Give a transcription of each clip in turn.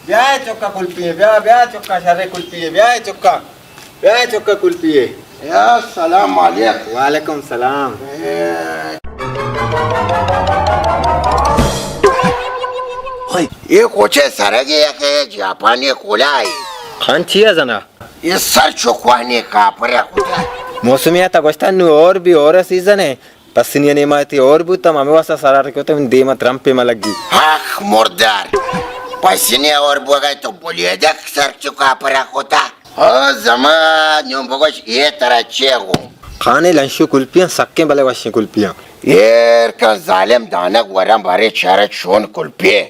بیا چکا کلپی ئے، بیا، بیا چکا شرے کلپی ئے، بیا چکا، بیا چکا کلپی ئے۔ یا سلام علیک۔ وعلیکم سلام۔ اے۔ ہائے، اے کوچے سرگے یک جاپانی کولائے۔ خان چیا زنا؟ اے سر چکوانی کاپرے کتا۔ موسمیات ءَ گوشتن نوں اور بھی اور سیزن ہے۔ پسنی ءِ نیما تی اور بوتم، ہمے واسطہ سرا رکوتم، دیما ترمپے مہ لگی۔ آخ مردار، پسنی اور بوگئے تو بلیدک سر چکا پرا کتا۔ ہو زما، نیوں بگوش اے ترا چے گوں؟ خانے لنشو کلپیاں، سکیں بلے وشیں کلپیاں۔ ایر کن ظالم دانگ وراں بارے چارت شون کلپی۔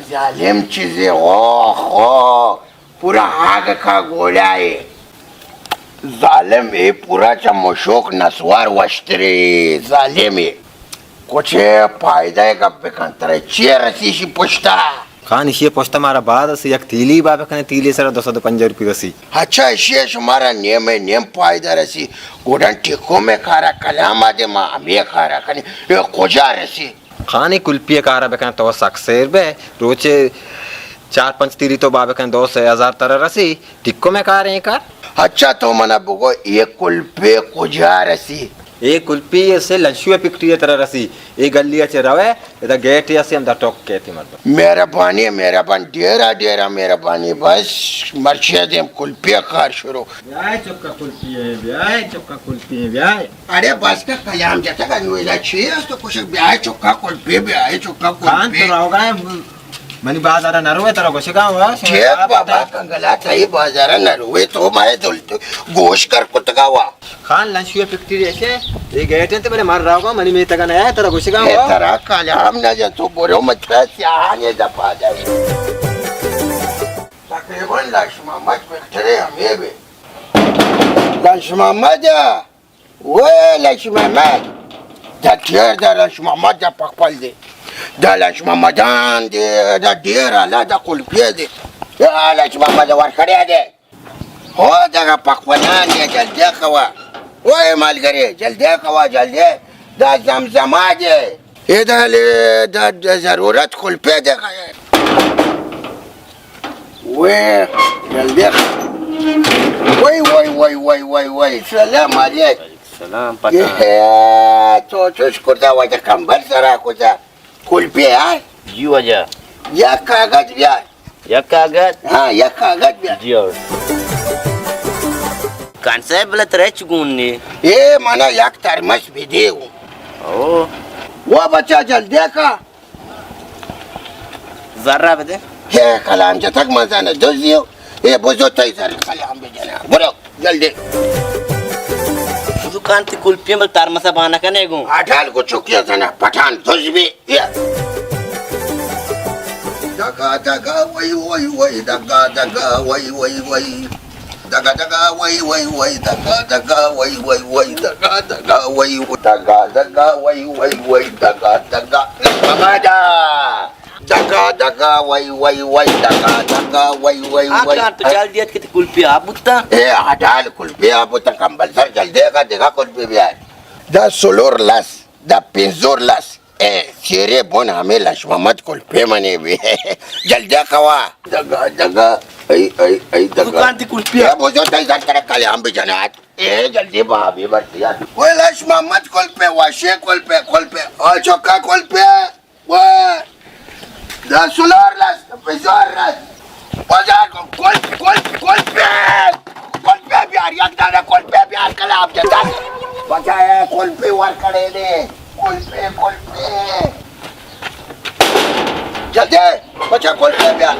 ظالم چیزے، اوہ، اوہ۔ پورا آگ کا گولائے۔ ظالم اے پورا چہ مشوک نسوار وشترے۔ ظالم اے۔ کچھ پائدہ گپ بکن، ترے چی رسی شی پشتا؟ خان اشی پشتا مارا باز رسی، یک تیلی با بکنے، تیلی سر دو سد و پنجاہ روپی رسی۔ اچھا، اشی شمارا نیم نیم پائدہ رسی۔ گوڈن ٹکو میں کارا کلام آدے ما ہمیں کارا کنی۔ اے کجا رسی؟ خانے کلپی ءِ کار ءَ بکن، تو سک سیر بئے، روچے چار پنچ تیری تو با بکن، دو سے ہزار ترا رسی، ٹکو میں کار ایں کار۔ اچھا تو منا بگو، اے کلپی کجا رسی؟ اے کلپی اسے لنشو ءِ پکٹی ءَ ترا رسی، اے گلی ءَ چہ روئے، ادا گیٹ ءَ اسے ہم دا ٹوک کیتی مردم۔ مہربانی، مہربان، ڈیرا ڈیرا مہربانی، بس مرچی دیم کلپی ءِ کار شروع۔ بیائے چکا کلپی ئے، بیائے چکا کلپی ئے، بیائے۔ اڑے بس کا کلام جتگ انویزا چی است تو کشک بیائے چکا کلپی، بیائے چکا کلپی۔ خان تو روگا ہے، منی بازار نہ روے ترا گوشگا ہوا۔ ٹھیک بابا کنگلا تئی بازار نہ روے تو مائے دل تو گوش کر کتگا ہوا۔ خان لنشو پکٹی ریشے، یہ گیٹ انت بلے مر روگا منی میتگا نہ ہے ترا گوشگا ہوا۔ ترا کلام نہ جن تو برو مت سیانے دپا دے۔ تقریباً لنش محمد پکٹرے ہمے بے۔ لنش محمد، وے لنش محمد، دا تیر دا لنش محمد دا پکپل دے۔ دا لنش محمدان دے، دا دیر الا دا کلپی دے۔ یا لنش محمد ورکڑے دے۔ ہو دگا پکپلان دے، جلدی کوا۔ وے مالگرے، جلدی کوا، جلدی۔ دا زمزمہ دے۔ ادا لے دا، دا ضرورت کلپے دے۔ وے، جلدی۔ وے، وے، وے۔ سلام علیک۔ سلام پٹھان۔ اے، تو چوش کرتا واجہ کمبل سرا کتا۔ کلپے، ہاں؟ جی واجہ۔ یک کاغذ بیار۔ یک کاغذ؟ ہاں، یک کاغذ بیار۔ جی ہاں۔ خان صاحب، بلے ترا ہچ گون نی۔ اے، منا یک ترمس بدے۔ او۔ وہ بچہ جلدی کا۔ زرا بدے۔ اے کلام جتگ من زاناں دزی و اے بزو تئی زر کلام بجنا۔ برو جلدی۔ دکان تی کلپی بل ترمسا بانا کنے گوں۔ اٹال کو چکیا زنا پٹھان دز بی۔ اے۔ دگا دگا وئی وئی وئی، دگا دگا وئی وئی وئی۔ دگا دگا وئی وئی وئی، دگا دگا وئی وئی وئی، دگا دگا وئی وئی، دگا دگا وئی وئی وئی، دگا دگا۔ بابا جا۔ دگا دگا وئی وئی وئی، دگا دگا وئی وئی وئی۔ آ کار تو جلدی ات کہ تی کلپی آ بوتا۔ اے ہٹال کلپی آ بوتا، کمبل سر جلدی کا دگا کلپی بیار۔ دا سلور لس، دا پنزور لس۔ اے، چیرے بن ہمے لش محمد کلپے منے بی۔ جلدی کوا۔ دگا، دگا، ای، ای، ای، دگا۔ دکان تی کلپی۔ اے، بوزو تئی زر ترا کلیام بجنات۔ اے، جلدی بابی برتی یار۔ اوے لش محمد کلپے، واشے کلپے، کلپے۔ او چکا کلپے۔ اوے۔ دا سلور لس، پزور لس۔ بازار کو کل، کل، کل پہ، کل پہ بیار، یک دانہ کل پہ بیار، کلام جتا۔ بچا اے کل پہ ور کڑے نے، کل پہ، کل پہ۔ جلدی، بچا کل پہ بیار۔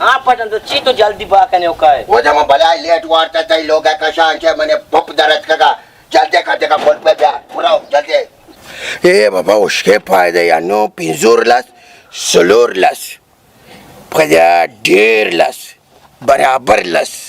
ہاں پٹن تو چی تو جلدی با کنے اوکائے۔ وہ جب بلائی لیٹ وارتا تئی لوگا کشان چے منے پپ درد کگا۔ جلدی کا دگا کل پہ بیار، پورا جلدی۔ اے بابا، اشکے پائدہ یا نو پنزور لس، سلور لس۔ پدا ڈیر لس، برابر لس۔